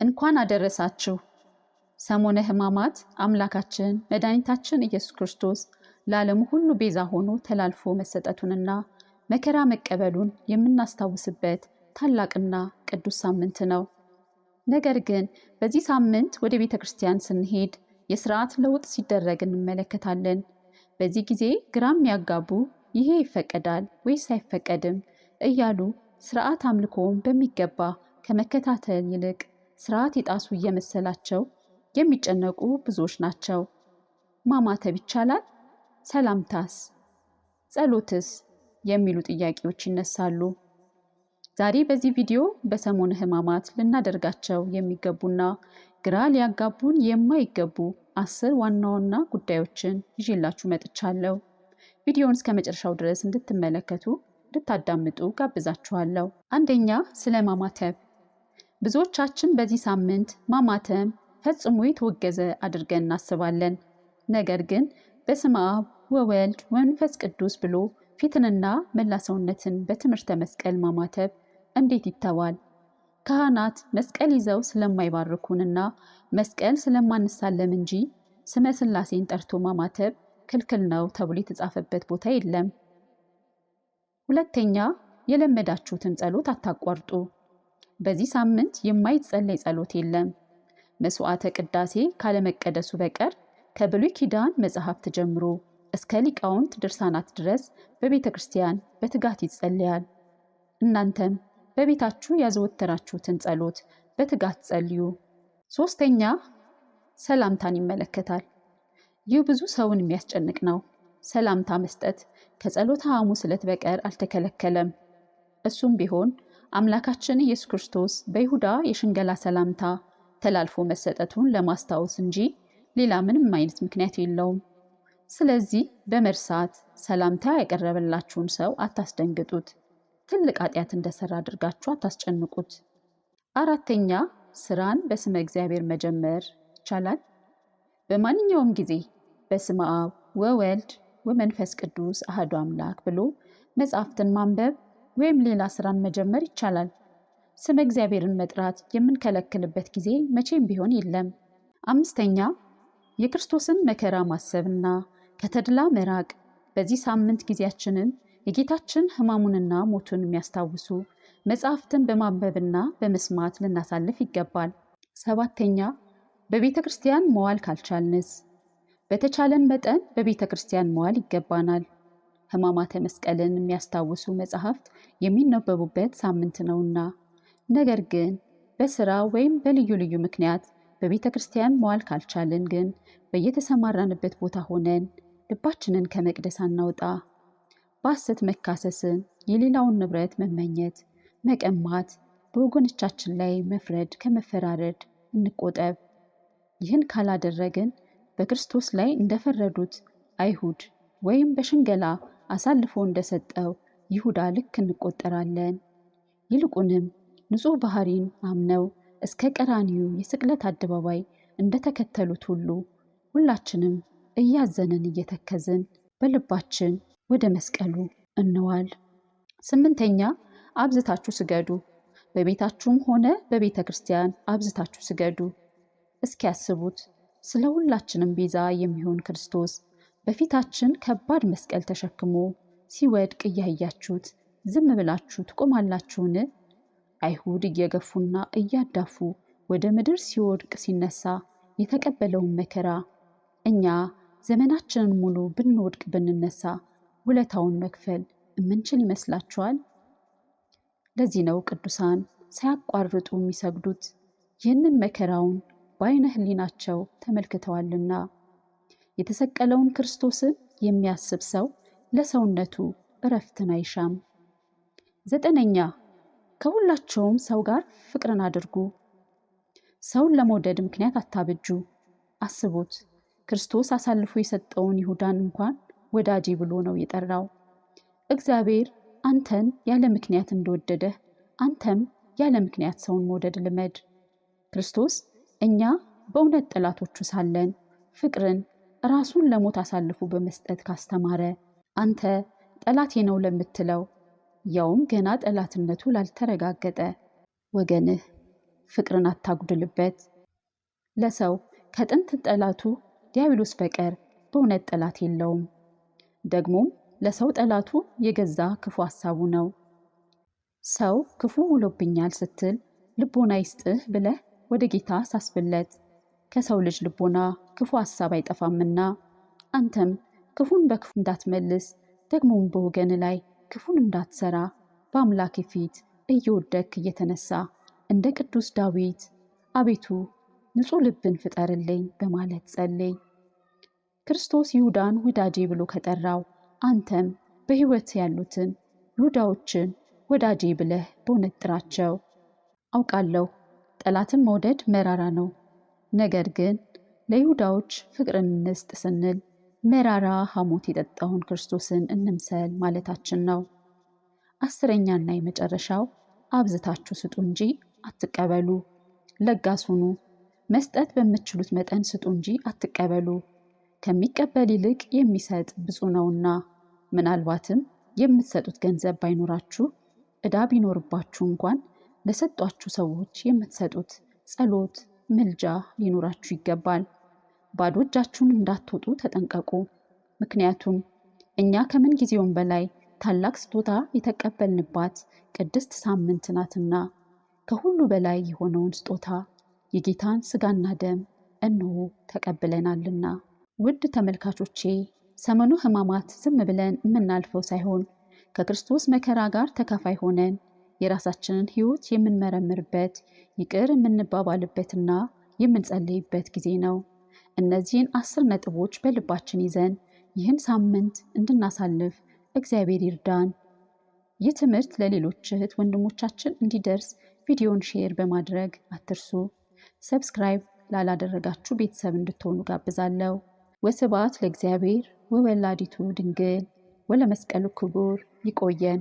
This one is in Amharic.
እንኳን አደረሳችሁ። ሰሞነ ሕማማት አምላካችን መድኃኒታችን ኢየሱስ ክርስቶስ ለዓለሙ ሁሉ ቤዛ ሆኖ ተላልፎ መሰጠቱንና መከራ መቀበሉን የምናስታውስበት ታላቅና ቅዱስ ሳምንት ነው። ነገር ግን በዚህ ሳምንት ወደ ቤተ ክርስቲያን ስንሄድ የስርዓት ለውጥ ሲደረግ እንመለከታለን። በዚህ ጊዜ ግራም ያጋቡ ይሄ ይፈቀዳል ወይስ አይፈቀድም እያሉ ስርዓት አምልኮውን በሚገባ ከመከታተል ይልቅ ስርዓት የጣሱ እየመሰላቸው የሚጨነቁ ብዙዎች ናቸው። ማማተብ ይቻላል? ሰላምታስ? ጸሎትስ? የሚሉ ጥያቄዎች ይነሳሉ። ዛሬ በዚህ ቪዲዮ በሰሞነ ሕማማት ልናደርጋቸው የሚገቡና ግራ ሊያጋቡን የማይገቡ 10 ዋና ዋና ጉዳዮችን ይዤላችሁ መጥቻለሁ። ቪዲዮውን እስከ መጨረሻው ድረስ እንድትመለከቱ እንድታዳምጡ ጋብዛችኋለሁ። አንደኛ፣ ስለ ማማተብ። ብዙዎቻችን በዚህ ሳምንት ማማተብ ፈጽሞ የተወገዘ አድርገን እናስባለን። ነገር ግን በስመ አብ ወወልድ ወመንፈስ ቅዱስ ብሎ ፊትንና መላ ሰውነትን በትምህርተ መስቀል ማማተብ እንዴት ይተዋል? ካህናት መስቀል ይዘው ስለማይባርኩንና መስቀል ስለማንሳለም እንጂ ስመ ሥላሴን ጠርቶ ማማተብ ክልክል ነው ተብሎ የተጻፈበት ቦታ የለም። ሁለተኛ፣ የለመዳችሁትን ጸሎት አታቋርጡ። በዚህ ሳምንት የማይጸለይ ጸሎት የለም። መስዋዕተ ቅዳሴ ካለመቀደሱ በቀር ከብሉይ ኪዳን መጽሐፍት ጀምሮ እስከ ሊቃውንት ድርሳናት ድረስ በቤተ ክርስቲያን በትጋት ይጸለያል። እናንተም በቤታችሁ ያዘወተራችሁትን ጸሎት በትጋት ጸልዩ። ሶስተኛ፣ ሰላምታን ይመለከታል። ይህ ብዙ ሰውን የሚያስጨንቅ ነው። ሰላምታ መስጠት ከጸሎተ ሐሙስ ዕለት በቀር አልተከለከለም። እሱም ቢሆን አምላካችን ኢየሱስ ክርስቶስ በይሁዳ የሽንገላ ሰላምታ ተላልፎ መሰጠቱን ለማስታወስ እንጂ ሌላ ምንም አይነት ምክንያት የለውም። ስለዚህ በመርሳት ሰላምታ ያቀረበላችሁን ሰው አታስደንግጡት። ትልቅ ኃጢአት እንደሰራ አድርጋችሁ አታስጨንቁት። አራተኛ፣ ስራን በስመ እግዚአብሔር መጀመር ይቻላል። በማንኛውም ጊዜ በስመ አብ ወወልድ ወመንፈስ ቅዱስ አሐዱ አምላክ ብሎ መጽሐፍትን ማንበብ ወይም ሌላ ስራን መጀመር ይቻላል። ስመ እግዚአብሔርን መጥራት የምንከለክልበት ጊዜ መቼም ቢሆን የለም። አምስተኛ፣ የክርስቶስን መከራ ማሰብና ከተድላ መራቅ። በዚህ ሳምንት ጊዜያችንን የጌታችን ሕማሙንና ሞቱን የሚያስታውሱ መጽሐፍትን በማንበብና በመስማት ልናሳልፍ ይገባል። ሰባተኛ፣ በቤተ ክርስቲያን መዋል ካልቻልንስ? በተቻለን መጠን በቤተ ክርስቲያን መዋል ይገባናል። ሕማማተ መስቀልን የሚያስታውሱ መጽሐፍት የሚነበቡበት ሳምንት ነውና። ነገር ግን በስራ ወይም በልዩ ልዩ ምክንያት በቤተ ክርስቲያን መዋል ካልቻልን ግን በየተሰማራንበት ቦታ ሆነን ልባችንን ከመቅደስ አናውጣ። በሐሰት መካሰስን፣ የሌላውን ንብረት መመኘት፣ መቀማት፣ በወገኖቻችን ላይ መፍረድ ከመፈራረድ እንቆጠብ። ይህን ካላደረግን በክርስቶስ ላይ እንደፈረዱት አይሁድ ወይም በሽንገላ አሳልፎ እንደሰጠው ይሁዳ ልክ እንቆጠራለን። ይልቁንም ንጹሕ ባህሪን አምነው እስከ ቀራንዮ የስቅለት አደባባይ እንደተከተሉት ሁሉ ሁላችንም እያዘንን እየተከዝን በልባችን ወደ መስቀሉ እንዋል። ስምንተኛ፣ አብዝታችሁ ስገዱ። በቤታችሁም ሆነ በቤተ ክርስቲያን አብዝታችሁ ስገዱ። እስኪ ያስቡት፣ ስለ ሁላችንም ቤዛ የሚሆን ክርስቶስ በፊታችን ከባድ መስቀል ተሸክሞ ሲወድቅ እያያችሁት ዝም ብላችሁ ትቆማላችሁን? አይሁድ እየገፉና እያዳፉ ወደ ምድር ሲወድቅ ሲነሳ የተቀበለውን መከራ እኛ ዘመናችንን ሙሉ ብንወድቅ ብንነሳ ውለታውን መክፈል የምንችል ይመስላችኋል? ለዚህ ነው ቅዱሳን ሳያቋርጡ የሚሰግዱት፣ ይህንን መከራውን በዓይነ ሕሊናቸው ተመልክተዋልና። የተሰቀለውን ክርስቶስን የሚያስብ ሰው ለሰውነቱ እረፍትን አይሻም። ዘጠነኛ፣ ከሁላቸውም ሰው ጋር ፍቅርን አድርጉ። ሰውን ለመውደድ ምክንያት አታብጁ። አስቡት፣ ክርስቶስ አሳልፎ የሰጠውን ይሁዳን እንኳን ወዳጄ ብሎ ነው የጠራው። እግዚአብሔር አንተን ያለ ምክንያት እንደወደደህ አንተም ያለ ምክንያት ሰውን መውደድ ልመድ። ክርስቶስ እኛ በእውነት ጠላቶቹ ሳለን ፍቅርን ራሱን ለሞት አሳልፎ በመስጠት ካስተማረ፣ አንተ ጠላቴ ነው ለምትለው፣ ያውም ገና ጠላትነቱ ላልተረጋገጠ ወገንህ ፍቅርን አታጉድልበት። ለሰው ከጥንት ጠላቱ ዲያብሎስ በቀር በእውነት ጠላት የለውም። ደግሞም ለሰው ጠላቱ የገዛ ክፉ ሐሳቡ ነው። ሰው ክፉ ውሎብኛል ስትል ልቦና ይስጥህ ብለህ ወደ ጌታ አሳስብለት። ከሰው ልጅ ልቦና ክፉ ሐሳብ አይጠፋምና አንተም ክፉን በክፉ እንዳትመልስ፣ ደግሞም በወገን ላይ ክፉን እንዳትሰራ በአምላክ ፊት እየወደክ እየተነሳ እንደ ቅዱስ ዳዊት አቤቱ ንጹሕ ልብን ፍጠርልኝ በማለት ጸልይ። ክርስቶስ ይሁዳን ወዳጄ ብሎ ከጠራው አንተም በሕይወት ያሉትን ይሁዳዎችን ወዳጄ ብለህ በእውነት ጥራቸው። አውቃለሁ ጠላትን መውደድ መራራ ነው። ነገር ግን ለይሁዳዎች ፍቅርን እንስጥ ስንል መራራ ሐሞት የጠጣውን ክርስቶስን እንምሰል ማለታችን ነው። 10ኛና የመጨረሻው አብዝታችሁ ስጡ እንጂ አትቀበሉ። ለጋስ ሁኑ። መስጠት በምትችሉት መጠን ስጡ እንጂ አትቀበሉ። ከሚቀበል ይልቅ የሚሰጥ ብፁዕ ነውና። ምናልባትም የምትሰጡት ገንዘብ ባይኖራችሁ፣ ዕዳ ቢኖርባችሁ እንኳን ለሰጧችሁ ሰዎች የምትሰጡት ጸሎት፣ ምልጃ ሊኖራችሁ ይገባል። ባዶ እጃችሁን እንዳትወጡ ተጠንቀቁ። ምክንያቱም እኛ ከምን ጊዜውም በላይ ታላቅ ስጦታ የተቀበልንባት ቅድስት ሳምንት ናትና ከሁሉ በላይ የሆነውን ስጦታ የጌታን ሥጋና ደም እነሆ ተቀብለናልና። ውድ ተመልካቾቼ፣ ሰሙነ ሕማማት ዝም ብለን የምናልፈው ሳይሆን ከክርስቶስ መከራ ጋር ተካፋይ ሆነን የራሳችንን ሕይወት የምንመረምርበት፣ ይቅር የምንባባልበትና የምንጸልይበት ጊዜ ነው። እነዚህን 10 ነጥቦች በልባችን ይዘን ይህን ሳምንት እንድናሳልፍ እግዚአብሔር ይርዳን። ይህ ትምህርት ለሌሎች እህት ወንድሞቻችን እንዲደርስ ቪዲዮን share በማድረግ አትርሱ። Subscribe ላላደረጋችሁ ቤተሰብ እንድትሆኑ ጋብዛለሁ። ወስብሐት ለእግዚአብሔር ወወላዲቱ ድንግል ወለመስቀሉ ክቡር። ይቆየን።